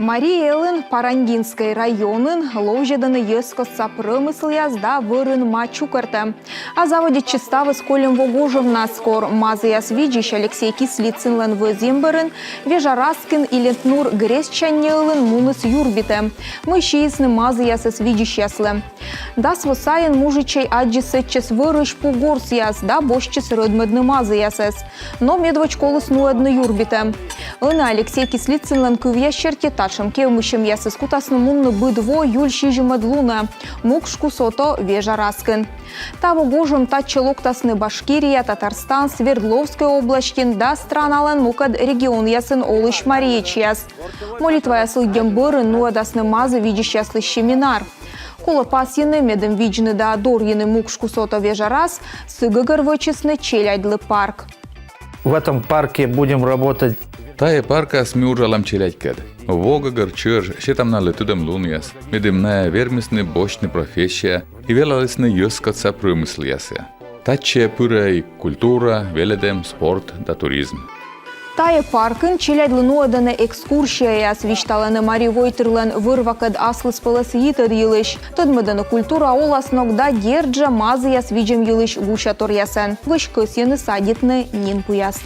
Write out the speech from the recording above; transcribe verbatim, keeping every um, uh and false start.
Марий Элын, Парандинскӧй районын ловзьӧдӧны йӧзкостса промыслъяс да вӧрын ма чукӧртӧм. А заводитчис ставыс кольӧм во гожӧмнас, кор мазіяс видзысь Алексей Кислицынлӧн вӧзйӧм бӧрын Вежа Раскин Илетнур грездсянь неылын муніс юрбитӧм, мый сиисны мазіясӧс видзысьяслы. Дас во сайын мужичӧй аддзис сэтчӧс вӧрысь пу горсъяс да босьтчис рӧдмӧдны мазіясӧс. Но медводз коліс нуӧдны юрбитӧм. Ӧні Алексей Кислицынлӧн кывъяс серти, татшӧм кевмысьӧмъясыс кутасны мунны быд во юль сизимӧд лунӧ Мукш Кусото — Вежа Раскин. Таво гожӧм татчӧ локтасны Башкирия, Татарстан, Свердловскӧй обласьтын да страналӧн мукӧд регионъясын олысь мариечьяс. Молитваяс лыддьӧм бӧрын нуӧдасны мазі видзысьяслы семинар. Колӧ пасйыны, медым видзны да дорйыны Мукш Кусото — Вежа Рас, сы гӧгӧр вӧчисны челядьлы парк. В этом парке будем работать. Тайӧ паркас ми уджалам челядькӧд. Во гӧгӧр чӧж сетам налы тӧдӧмлунъяс, медым найӧ вермисны босьтны профессия и велалісны йӧзкостса промыслъясӧ. Татчӧ пырӧ и культура, велӧдӧм, спорт да туризм. Тайӧ паркын челядьлы нуӧдӧны экскурсияяс, висьталӧны мари войтырлӧн вӧр-вакӧд аслыспӧлӧс йитӧд йылысь, тӧдмӧдӧны культура оласног да, дерт жӧ, мазіяс видзӧм йылысь гусяторъясӧн. Вӧсь кӧсйӧны садитны нин пуяс.